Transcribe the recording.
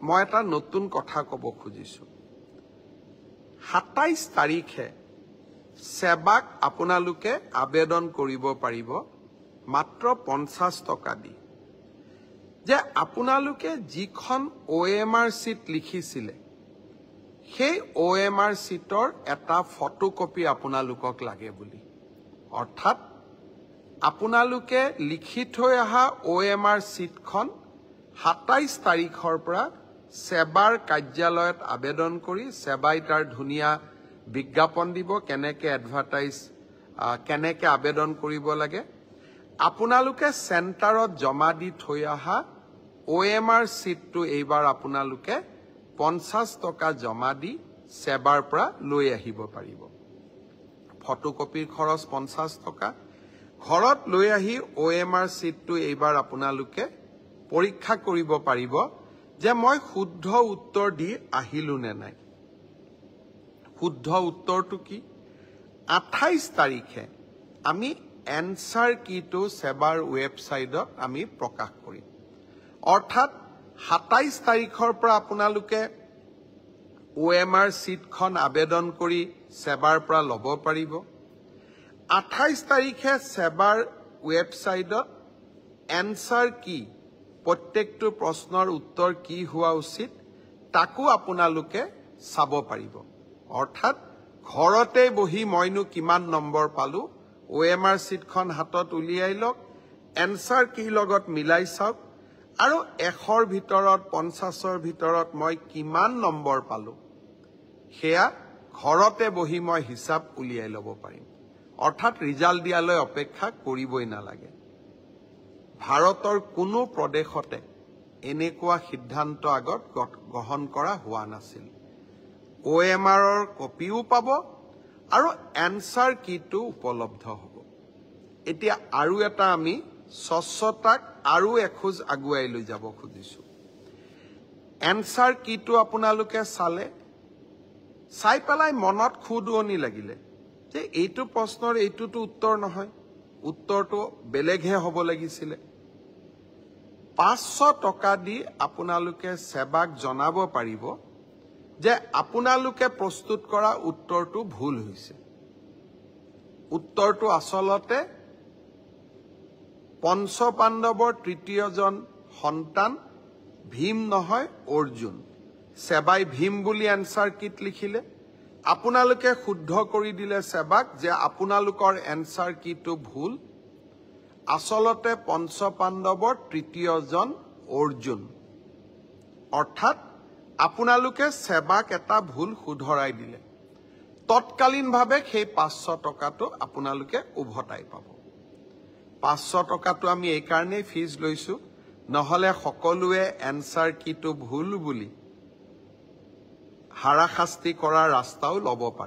মই এটা নতুন কথা ক'ব খুজিছোঁ। 27 তাৰিখে সেৱাক আপোনালোকে আবেদন কৰিব পাৰিব মাত্ৰ 50 টকা দি, যে আপোনালোকে যিখন অ' এম আৰ চিট লিখিছিলে, সেই অ' এম আৰ চিটৰ এটা ফটোকপি আপোনালোকক লাগে বুলি। অৰ্থাৎ আপোনালোকে লিখি থৈ অহা অ' এম আৰ চিটখন 27 তাৰিখৰ পৰা সেৱাৰ কাৰ্যালয়ত আবেদন কৰি, সেৱাই তাৰ ধুনীয়া বিজ্ঞাপন দিব, কেনেকে এডভাৰটাইজ, কেনেকে আবেদন কৰিব লাগে। আপোনালোকে চেণ্টাৰত জমা দি থৈ অহা অ' এম আৰ চিটটো এইবাৰ আপোনালোকে 50 টকা জমা দি সেৱাৰ পৰা লৈ আহিব পাৰিব। ফটোকপিৰ খৰচ 50 টকা। ঘৰত লৈ আহি অ' এম আৰ চিটটো এইবাৰ আপোনালোকে পৰীক্ষা কৰিব পাৰিব যে মই শুদ্ধ উত্তৰ দি আহিলো নে নাই। শুদ্ধ উত্তৰটো কি? 28 তাৰিখে আমি এনচাৰ কিটো সেৱাৰ ৱেবছাইটত আমি প্ৰকাশ কৰিম। অৰ্থাৎ 27 তাৰিখৰ পৰা আপোনালোকে অ' এম আৰ চিটখন আবেদন কৰি সেৱাৰ পৰা ল'ব পাৰিব। 28 তাৰিখে সেৱাৰ ৱেবছাইটত এনচাৰ কি, প্ৰত্যেকটো প্ৰশ্নৰ উত্তৰ কি হোৱা উচিত, তাকো আপোনালোকে চাব পাৰিব। অৰ্থাৎ ঘৰতে বহি মইনো কিমান নম্বৰ পালো, অ' এম আৰ চিটখন হাতত উলিয়াই লওক, এনচাৰ কিৰ লগত মিলাই চাওক আৰু 100ৰ ভিতৰত, 50ৰ ভিতৰত মই কিমান নম্বৰ পালো, সেয়া ঘৰতে বহি মই হিচাপ উলিয়াই ল'ব পাৰিম। অৰ্থাৎ ৰিজাল্ট দিয়ালৈ অপেক্ষা কৰিবই নালাগে। ভাৰতৰ কোনো প্ৰদেশতে এনেকুৱা সিদ্ধান্ত আগত গ্ৰহণ কৰা হোৱা নাছিল। অ' এম আৰৰ কপিও পাব আৰু এনচাৰ কিটো উপলব্ধ হ'ব। এতিয়া আৰু এটা আমি স্বচ্ছতাক আৰু এখোজ আগুৱাই লৈ যাব খুজিছো। এনচাৰ কিটো আপোনালোকে চালে, চাই পেলাই মনত খুদুৱনি লাগিলে যে এইটো প্ৰশ্নৰ এইটোতো উত্তৰ নহয়, উত্তৰটো বেলেগহে হ'ব লাগিছিলে। 500 টকা দি আপোনালোকে সেৱাক জনাব পাৰিব যে আপোনালোকে প্ৰস্তুত কৰা উত্তৰটো ভুল হৈছে। উত্তৰটো আচলতে পঞ্চপাণ্ডৱৰ তৃতীয়জন সন্তান ভীম নহয়, অৰ্জুন। সেৱাই ভীম বুলি এনচাৰ কিট লিখিলে। আপোনালোকে শুদ্ধ কৰি দিলে সেৱাক যে আপোনালোকৰ এনচাৰ কিটো ভুল, আচলতে পঞ্চপাণ্ডৱৰ তৃতীয়জন অৰ্জুন। অৰ্থাৎ আপোনালোকে সেৱাক এটা ভুল শুধৰাই দিলে। তৎকালীনভাৱে সেই 500 টকাটো আপোনালোকে উভতাই পাব। 500 টকাটো আমি এইকাৰণেই ফিজ লৈছো, নহ'লে সকলোৱে এনচাৰ কিটো ভুল বুলি হাৰাশাস্তি কৰাৰ ৰাস্তাও ল'ব পাৰে।